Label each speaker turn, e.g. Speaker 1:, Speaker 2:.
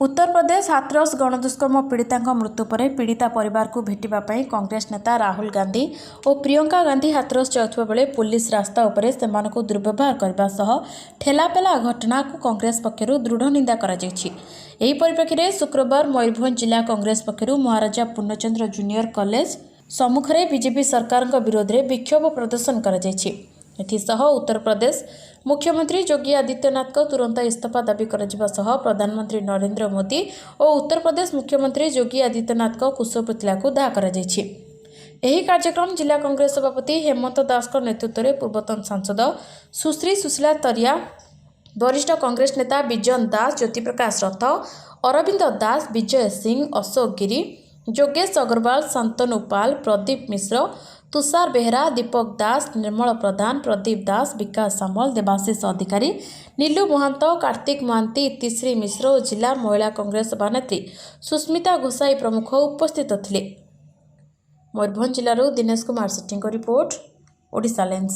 Speaker 1: ଉତ୍ତରପ୍ରଦେଶ ହାଥରସ ଗଣଦୁଷ୍କର୍ମ ପୀଡ଼ିତାଙ୍କ ମୃତ୍ୟୁ ପରେ ପୀଡ଼ିତା ପରିବାରକୁ ଭେଟିବା ପାଇଁ କଂଗ୍ରେସ ନେତା ରାହୁଲ ଗାନ୍ଧୀ ଓ ପ୍ରିୟଙ୍କା ଗାନ୍ଧୀ ହାଥରସ ଯାଉଥିବା ବେଳେ ପୋଲିସ ରାସ୍ତା ଉପରେ ସେମାନଙ୍କୁ ଦୁର୍ବ୍ୟବହାର କରିବା ସହ ଠେଲାପେଲା ଘଟଣାକୁ କଂଗ୍ରେସ ପକ୍ଷରୁ ଦୃଢ଼ ନିନ୍ଦା କରାଯାଇଛି। ଏହି ପରିପ୍ରେକ୍ଷୀରେ ଶୁକ୍ରବାର ମୟୂରଭଞ୍ଜ ଜିଲ୍ଲା କଂଗ୍ରେସ ପକ୍ଷରୁ ମହାରାଜା ପୂର୍ଣ୍ଣଚନ୍ଦ୍ର ଜୁନିୟର କଲେଜ ସମ୍ମୁଖରେ ବିଜେପି ସରକାରଙ୍କ ବିରୋଧରେ ବିକ୍ଷୋଭ ପ୍ରଦର୍ଶନ କରାଯାଇଛି। ଏଥିସହ ଉତ୍ତରପ୍ରଦେଶ ମୁଖ୍ୟମନ୍ତ୍ରୀ ଯୋଗୀ ଆଦିତ୍ୟନାଥଙ୍କ ତୁରନ୍ତ ଇସ୍ତଫା ଦାବି କରାଯିବା ସହ ପ୍ରଧାନମନ୍ତ୍ରୀ ନରେନ୍ଦ୍ର ମୋଦି ଓ ଉତ୍ତରପ୍ରଦେଶ ମୁଖ୍ୟମନ୍ତ୍ରୀ ଯୋଗୀ ଆଦିତ୍ୟନାଥଙ୍କ କୁଶପୁତ୍ତଳିକାକୁ ଦାହ କରାଯାଇଛି। ଏହି କାର୍ଯ୍ୟକ୍ରମ ଜିଲ୍ଲା କଂଗ୍ରେସ ସଭାପତି ହେମନ୍ତ ଦାସଙ୍କ ନେତୃତ୍ୱରେ ପୂର୍ବତନ ସାଂସଦ ସୁଶ୍ରୀ ସୁଶୀଲା ତରିଆ, ବରିଷ୍ଠ କଂଗ୍ରେସ ନେତା ବିଜନ ଦାସ, ଜ୍ୟୋତିପ୍ରକାଶ ରଥ, ଅରବିନ୍ଦ ଦାସ, ବିଜୟ ସିଂ, ଅଶୋକ ଗିରି, ଯୋଗେଶ ଅଗ୍ରୱାଲ, ଶାନ୍ତନୁ ପାଲ, ପ୍ରଦୀପ ମିଶ୍ର, ତୁଷାର ବେହେରା, ଦୀପକ ଦାସ, ନିର୍ମଳ ପ୍ରଧାନ, ପ୍ରଦୀପ ଦାସ, ବିକାଶ ସାମଲ, ଦେବାଶିଷ ଅଧିକାରୀ, ନୀଲୁ ମହାନ୍ତ, କାର୍ତ୍ତିକ ମହାନ୍ତି, ଇତିଶ୍ରୀ ମିଶ୍ର ଓ ଜିଲ୍ଲା ମହିଳା କଂଗ୍ରେସ ସଭାନେତ୍ରୀ ସୁସ୍ମିତା ଗୋସାଇ ପ୍ରମୁଖ ଉପସ୍ଥିତ ଥିଲେ। ମୟୂରଭଞ୍ଜ ଜିଲ୍ଲାରୁ ଦିନେଶ କୁମାର ସେଠୀଙ୍କ ରିପୋର୍ଟ, ଓଡ଼ିଶା ଲେନ୍ସ।